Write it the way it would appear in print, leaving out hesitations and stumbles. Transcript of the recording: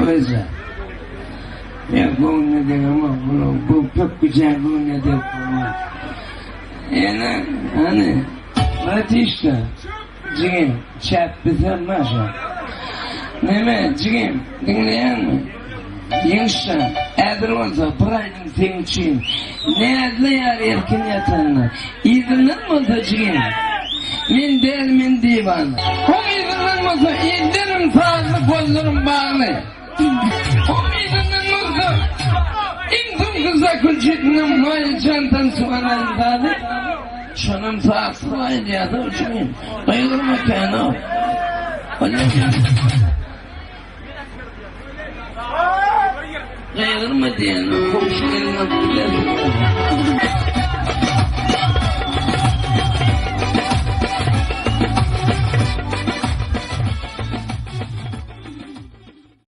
Öwezjan. Men göwnüne degemok, bulaň bu pökgüjäň göwnüne degip bolmaz. Ene, hany, bratişka, jigim, çäpbisem maşa. Neme, jigim, diňleýäňmi? Ýeňiş jan, häzir bolsa bir aýdym seň üçin, Näzli ýar erkin ýatanda. Yzyndan bolsa jigim, Men däl, men diwana. Oň yzyndan bolsa ellerim sazly, gollarym bagly. Oň yzyndan bolsa iň soňky zaklýuçitnyň Maýa jan tansuwanaň sazy. Şonam sazsyz aýdýar-da jigim. Gygyrma kän-ow. Gygyrma diýende goňşy gelin alyp bilersiň.